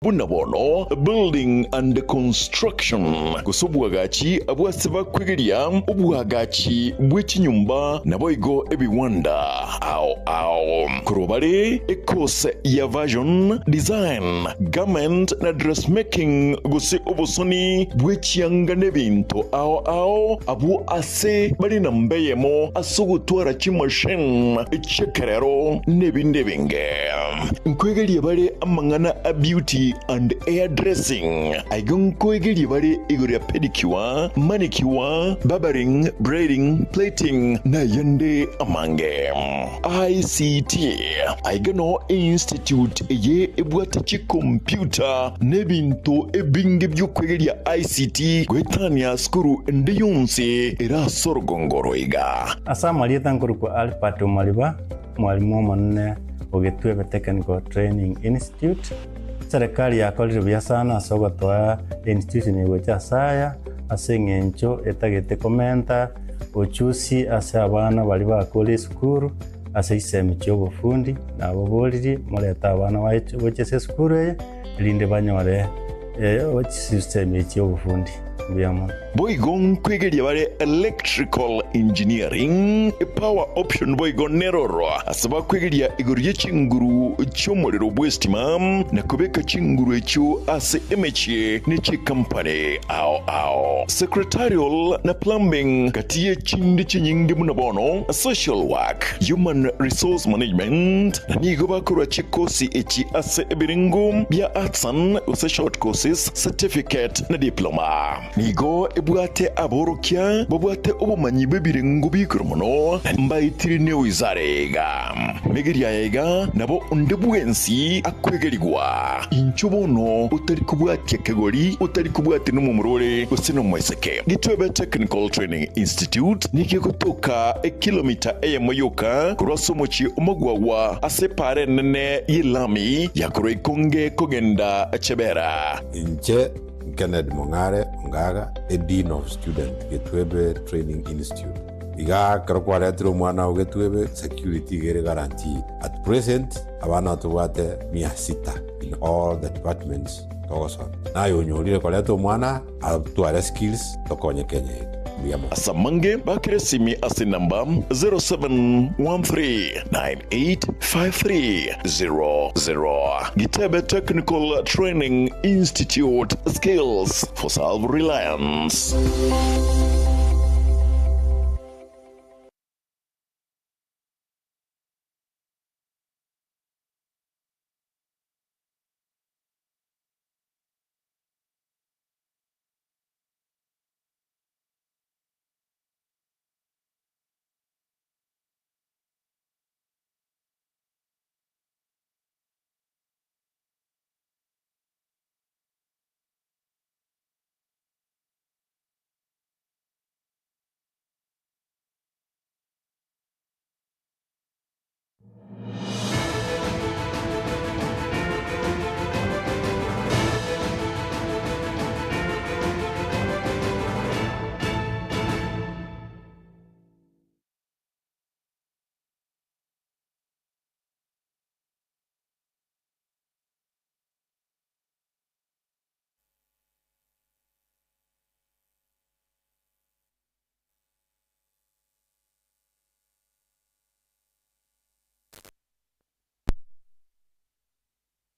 Buna bono Building and Construction, gose obwagachi abwo ase bakwegeria obwagachi bwe chinyomba naboigo ebiwanda ao ao. Korwa bare ecourse ya Version, Design, Garment na Dressmaking gose obosoni bwe chianga nebinto ao ao abwo ase bare namba eyemo ase ogotwara chimachine chi'ekerero nebinde ebinge. Nkoegeria bare amang'ana a beauty and hair dressing. Aiga nkoegeria bare igoro ya pedicure, manicure, barbering, braiding, plaiting na ayande amange. ICT. Aiga noo einstitute eye ebwate chikompiuta na ebinto ebinge bi'okwegeria ICT goetania sukuru ende yonsi ere ase orogongo roiga. Ase amarieta nkorokwa Albert Omariba, Omwalimu omonene o Getwebe Technical Training Institute. Eserekari yakorire buya sana ase ogotoa einstitution eye gocha ase aya, ase eng'encho etagete komenta ochusi ase abana baria bakure esukuru ase chisemi chia obofundi, nababoririe morete abana baye gocha ase esukuru eye, erinde banyore chisemi echi chia obofundi. Mbuya mono. Boigo nkwegeria bare electrical engineering, power option boigo neroro ase bakwegeria igoro ye chinguru chi'omorero bw'estima na kobeka chinguru echio ase emechie ne chikampani ao ao. Secretarial na plumbing gati ye chinde chinyinge buna bono social work, human resource management na nigo bakorwa chikosi echi ase ebirengo bia arts and gose short courses, certificate na diploma. Nigo ebwate aborokia babwate obomanyi bw'ebirengo bi'igoro mono, na mbaetire neoizare iga. Megeria aya iga nabo onde bwensi akwegerigwa. Inchuo bono otari kobwatia kegori, otari kobwatia nomomura ore gose nomoiseke. Gitwebe Technical Training Institute nigo egotoka ekilomita eyemo yoka korwa ase omochie omogwagwa ase epaara enene y'elami ya korwa Ikonge kogenda Chebera. Inche Kennedy Mong'are Ongaga, a Dean of Student, Getwebe Training Institute. Igaa ekero kwaretire omwana oo Getwebe, security iga ere guaranteed. At present, abana tobwate mia sita in all the departments togosoma. Naye onyorire koreta omwana atware skills tokonye Kenya yetu. Mbuya mono. Ase amange bakire esimi ase enamba 0713985300. Gitebe Technical Training Institute, Skills for Self-Reliance.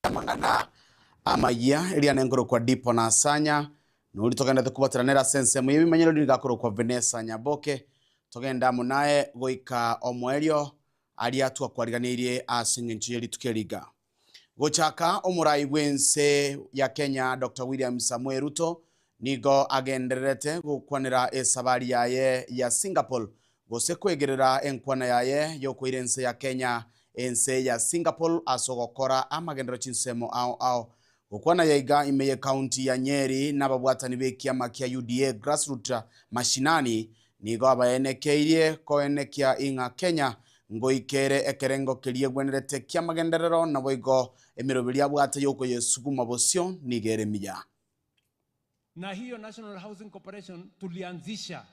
Amang'ana amayia, eriane nkorokwa Dipo na Asanya, nori togendete kobateranera ase ensemo y'ebimanyero nigo akorokwa Vanessa Nyaboke, togende amo naye goika omoerio aria twakwariganeirie ase engencho ye rituko eri iga. Gochaka omorai bw'ense ya Kenya Doctor William Samoei Ruto nigo agendererete gokwanera esabari yaye ya Singapore gose kwegerera enkwana yaye y'okoira ense ya Kenya ense ya Singapore ase ogokora amagenderero chinsemo ao ao. Gokwana yaiga ime y'ecounty ya Nyeri nababwatani b'ekiama kia UDA Grassroot Mashinani nigo abaenekeirie koenekia ing'a Kenya ngoikere ekerengo keria egwenerete ki'amagenderero naboigo emeroberi abwate y'okoyesuguma bosio nigo ere emiya. Na hiyo National Housing Corporation tulianzisha.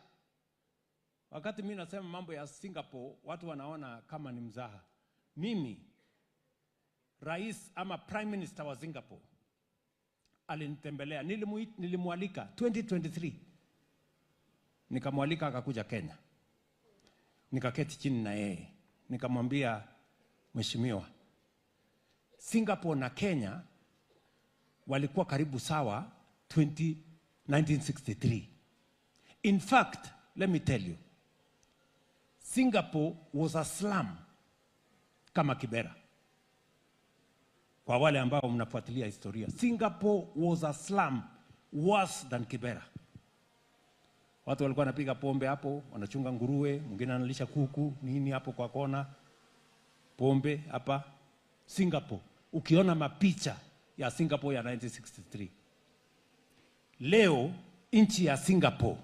Wakati mimi nasema mambo ya Singapore, watu wanaona kama ni mzaha. Mimi rais ama prime minister wa Singapore Alinitembelea, nilimwalika 2023 nikamwalika akakuja Kenya, nikaketi chini na yeye nikamwambia, Mheshimiwa, Singapore na Kenya walikuwa karibu sawa 20, 1963. In fact, let me tell you, Singapore was a slum kama Kibera. Kwa wale ambao mnafuatilia historia, Singapore was a slum worse than Kibera. Watu walikuwa wanapiga pombe hapo, wanachunga nguruwe, mwingine analisha kuku nini hapo kwa kona, pombe hapa Singapore. Ukiona mapicha ya Singapore ya 1963 leo, nchi ya Singapore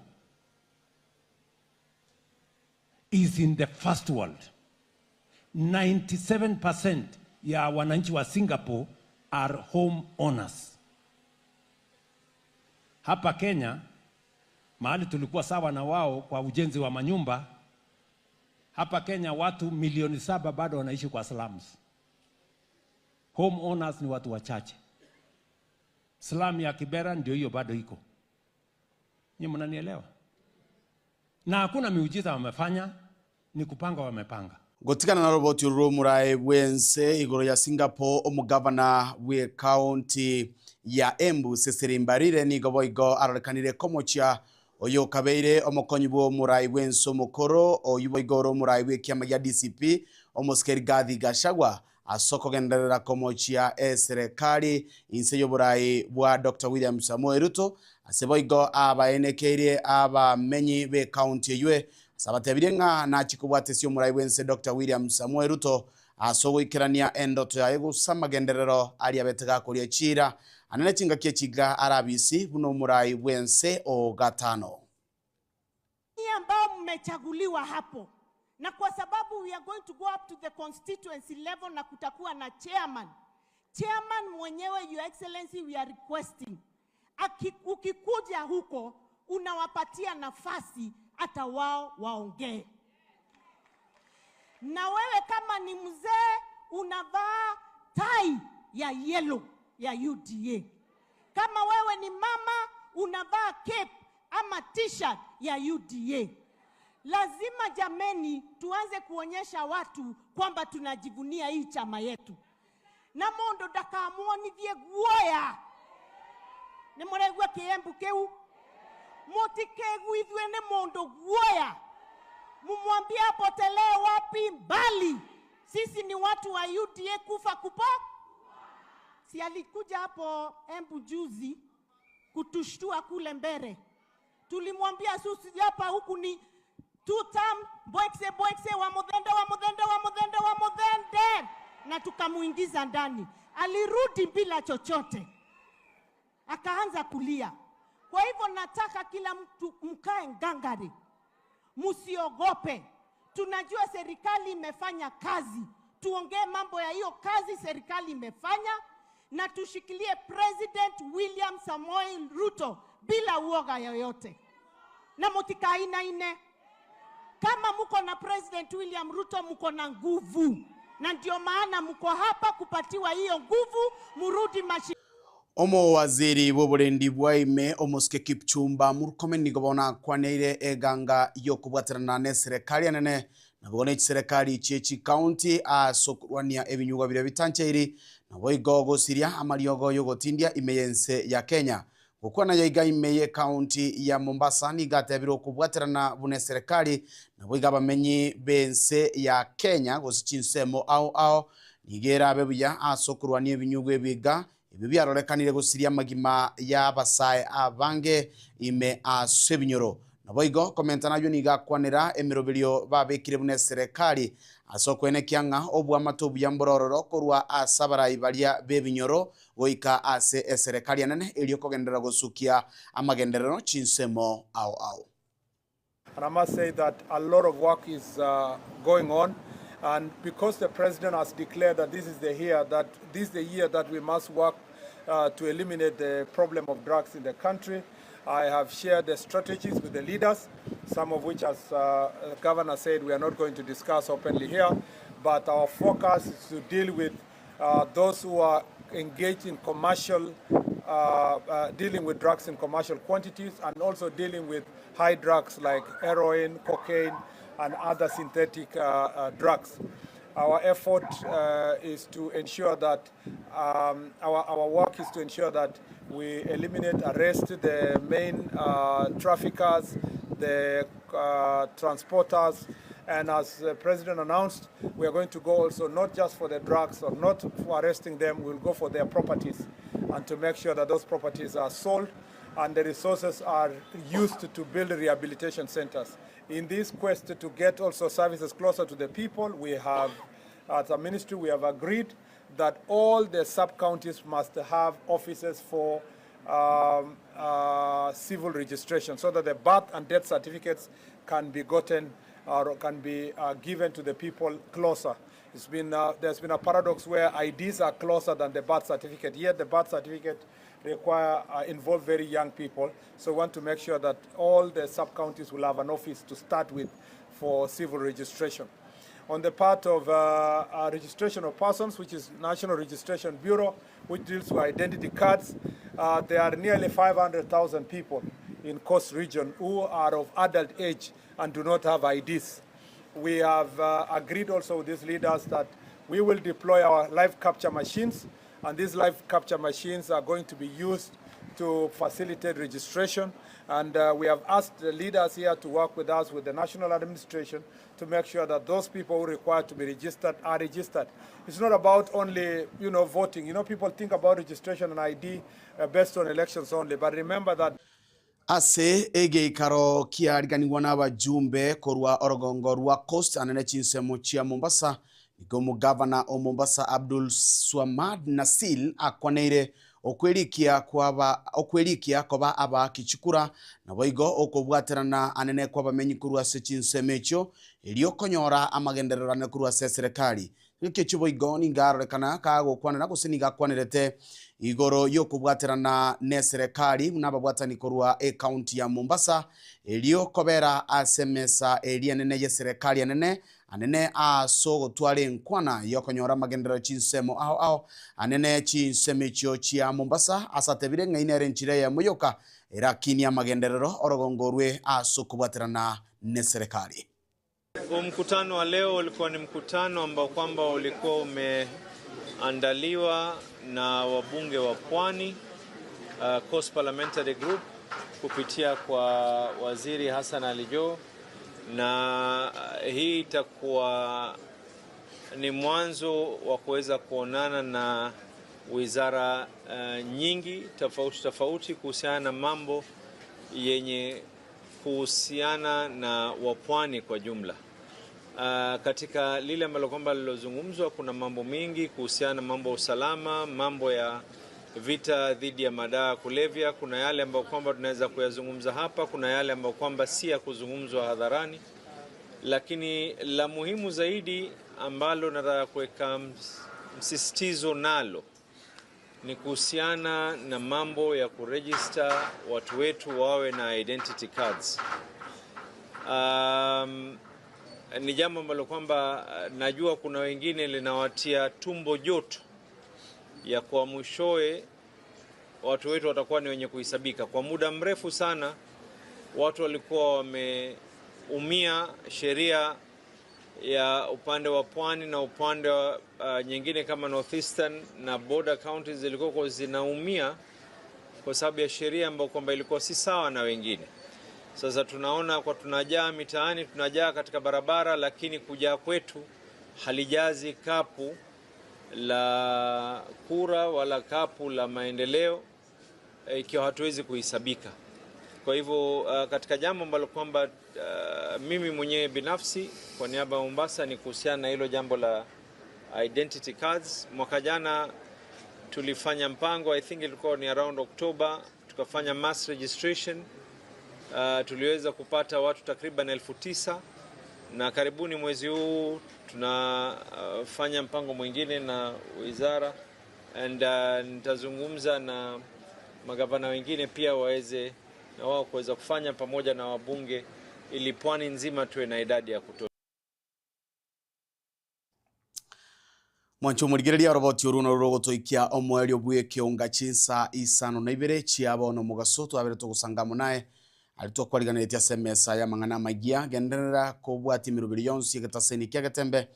is in the first world. 97% ya wananchi wa Singapore are home owners. Hapa Kenya mahali tulikuwa sawa na wao kwa ujenzi wa manyumba, hapa Kenya watu milioni 7 bado wanaishi kwa slums. Home owners ni watu wachache. Slum ya Kibera ndio hiyo bado iko. Nyinyi mnanielewa? Na hakuna miujiza wamefanya, ni kupanga wamepanga. Gotigana na roboti rwo murae bwense igoro ya Singapore, omugavana bwe county ya Embu Cecily Mbarire nigo boigo arorekanire komochia oyo kabeire omokonyi bwo murae bwense omokoro oyu boigo oro murae bwe kiama gia DCP omosike Rigathi Gachagua asokogenderera komochia eserikali inse y'oborai bwa Dr. William Samoei Ruto ase boigo abaenekeire abamenyi be county eywe sabatebirie ng'a nachikobwatesia omorai bwense Dr. William Samoei Ruto ase ogoikerania endoto yaye gusa amagenderero aria abete gakoria chira anene chingaki echiga arabisi buna omorai bwense o gatano. Nyinyi ambao mmechaguliwa hapo, na kwa sababu we are going to go up to the constituency level na kutakuwa na chairman. Chairman mwenyewe, Your Excellency, we are requesting ukikuja huko unawapatia nafasi hata wao waongee. Na wewe kama ni mzee unavaa tai ya yellow ya UDA. Kama wewe ni mama unavaa cape ama t-shirt ya UDA. Lazima jameni, tuanze kuonyesha watu kwamba tunajivunia hii chama yetu. Na mundu ndakamuonithie guoya. Nĩ mũraigua kĩembu kĩu? Mũtikeguithue nĩ mũndũ guoya. Mumwambie apotelee wapi mbali. Sisi ni watu wa UDA kufa kupo. Si alikuja hapo Embu juzi kutushtua kule mbele. Tulimwambia susi hapa huku ni two term bwekse bwekse wa muthende wa muthende wa muthende wa muthende, na tukamuingiza ndani. Alirudi bila chochote, akaanza kulia. Kwa hivyo nataka kila mtu mkae ngangari, msiogope. Tunajua serikali imefanya kazi, tuongee mambo ya hiyo kazi serikali imefanya, na tushikilie President William Samoei Ruto bila uoga yoyote, na mutikainaine. Kama muko na President William Ruto, muko na nguvu, na ndio maana muko hapa kupatiwa hiyo nguvu, murudi mashi Omo waziri bw'oborendi bwaime omosike Kipchumba Murkomen nigo bona akwaneire eganga yokobwaterana na eserikali enene nabo ne chiserikali chie chikaunti ase okorwania ebinyugwa biria bitancheiri nabo igo gosiria amariogo yogotindia ime yense ya Kenya. Gokwana yaiga ime ye county ya Mombasa nigatebire okobwaterana buna eserikali nabo iga abamenyi bense ya Kenya gose chinsemo ao ao nigera abe buya ase okorwania ebinyugwa ebiga ebi biarorekanire gosiria amagima ya abasae abange ime ase ebinyoro. Nabo igo komenta nabyo niga akwanera emiroberio babekire buna eserikali ase okwenekia ng'a obwamate obuya mborororo korwa ase abarai baria b'ebinyoro goika ase eserikali enene erio kogenderera gosukia amagenderero chinsemo ao ao. And I must say that a lot of work is going on. And because the president has declared that this is the year that this is the year that we must work to eliminate the problem of drugs in the country, I have shared the strategies with the leaders, some of which, as the governor said, we are not going to discuss openly here. But our focus is to deal with those who are engaged in commercial uh, uh, dealing with drugs in commercial quantities and also dealing with high drugs like heroin, cocaine, and other synthetic uh, uh, drugs. Our effort uh, is to ensure that um, our, our work is to ensure that we eliminate, arrest the main uh, traffickers, the uh, transporters, and as the president announced, we are going to go also not just for the drugs or not for arresting them, we'll go for their properties and to make sure that those properties are sold and the resources are used to build rehabilitation centers. In this quest to get also services closer to the people, we have, as a ministry, we have agreed that all the sub-counties must have offices for um, uh, civil registration so that the birth and death certificates can be gotten or can be uh, given to the people closer. It's been, uh, there's been a paradox where IDs are closer than the birth certificate, yet the birth certificate require uh, involve very young people. So we want to make sure that all the sub-counties will have an office to start with for civil registration. On the part of uh, uh, registration of persons, which is National Registration Bureau, which deals with identity cards, uh, there are nearly 500,000 people in Coast Region who are of adult age and do not have IDs. We have uh, agreed also with these leaders that we will deploy our live capture machines, and these live capture machines are going to be used to facilitate registration. And uh, we have asked the leaders here to work with us, with the national administration, to make sure that those people who require to be registered are registered. It's not about only, you know, voting. You know, people think about registration and ID uh, based on elections only, but remember that Ase egeikaro kiariganigwa nabajumbe korwa orogongo rwa Coast anene chinsemo chia Mombasa, nigo omogavana o Mombasa Abdul Swamad Nasil akwaneire okwerikia kwaba okwerikia koba abaaki chikura naboigo okobwaterana anene kw'abamenyi korwa ase chinsemo echio erio konyora amagenderero ane korwa ase eserekari. Ng'aki echio boigo nigo arorekana kagokwanera gose nigo akwanerete igoro y'okobwaterana n'eserekari buna ababwatani korwa ecounty ya Mombasa erio kobera ase emesa eria enene y'eserekari enene anene ase ogotwara enkwana y'okonyora amagenderero chinsemo ao ao anene chinsemo echio chia Mombasa ase atebire ng'a inere enchera eyemo yoka erakinie amagenderero orogongo orwe ase okobwaterana n'eserekari. Huu mkutano wa leo ulikuwa ni mkutano ambao kwamba ulikuwa umeandaliwa na wabunge wa Pwani, uh, Coast Parliamentary Group kupitia kwa Waziri Hassan Ali Joho, na uh, hii itakuwa ni mwanzo wa kuweza kuonana na wizara uh, nyingi tofauti tofauti kuhusiana na mambo yenye kuhusiana na wapwani kwa jumla. Uh, katika lile ambalo kwamba lilozungumzwa kuna mambo mengi kuhusiana na mambo ya usalama, mambo ya vita dhidi ya madawa ya kulevya. Kuna yale ambayo kwamba tunaweza kuyazungumza hapa, kuna yale ambayo kwamba si ya kuzungumzwa hadharani, lakini la muhimu zaidi ambalo nataka kuweka msisitizo nalo ni kuhusiana na mambo ya kurejista watu wetu wawe na identity cards. Um, ni jambo ambalo kwamba najua kuna wengine linawatia tumbo joto ya kwa mwishowe watu wetu watakuwa ni wenye kuhesabika. Kwa muda mrefu sana watu walikuwa wameumia sheria ya upande wa pwani na upande wa uh, nyingine kama Northeastern na border counties zilikuwa zinaumia kwa sababu ya sheria ambayo kwamba ilikuwa si sawa na wengine. Sasa tunaona kwa tunajaa mitaani, tunajaa katika barabara, lakini kujaa kwetu halijazi kapu la kura wala kapu la maendeleo ikiwa hatuwezi kuhesabika. Kwa hivyo uh, katika jambo ambalo kwamba uh, mimi mwenyewe binafsi kwa niaba ya Mombasa ni kuhusiana na hilo jambo la identity cards. Mwaka jana tulifanya mpango, I think ilikuwa ni around October, tukafanya mass registration. Uh, tuliweza kupata watu takriban 9,000 na karibuni mwezi huu tunafanya uh, mpango mwingine na wizara and uh, nitazungumza na magavana wengine pia waweze na wao kuweza kufanya pamoja na wabunge ili pwani nzima tuwe na idadi ya kutosha. Mwanche omorigereria oroboti orwo norwo rogotoikia omoerio bw'ekeonga chinsa isano na ibere chia bono omogaso twabere togosanga amo naye aria twakwariganeretie ase emesa y'amang'ana amayia. Genderera kobwatia emeroberi yonsi y'egetaseni kia Getembe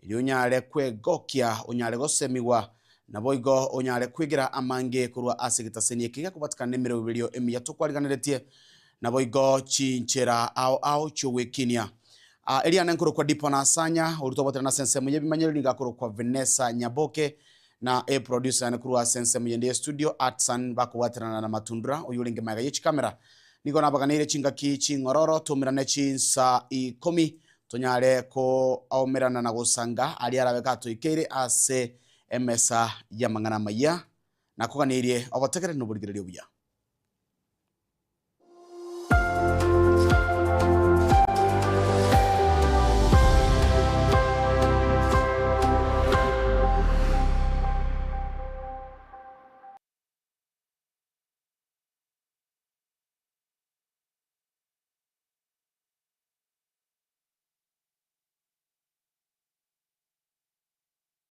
erio onyare kwegokia onyare gosemigwa naboigo onyare kwegera amange korwa ase egetaseni eke gekobwatikana nemeroberio emiya tokwariganeretie naboigo chinchera ao ao chi'ogwekinia. Aa, eriane nkorokwa Dipo Nasanya, oria twabaterana ase ensemo y'ebimanyereri nigo akorokwa Vanessa Nyaboke, na eproducer yane korwa ase ensemo yende y'estudio, Atsan bakobwaterana na Matundura, oyio orenge magega ye chikamera. Nigo nabaganeire chingaki ching'ororo, toumerane chinsa ikomi, tonyare koaumerana na gosanga aria arabe gatoikeire ase emesa y'amang'ana amayia. Nakoganeirie obotegereri na oborigereria obuya.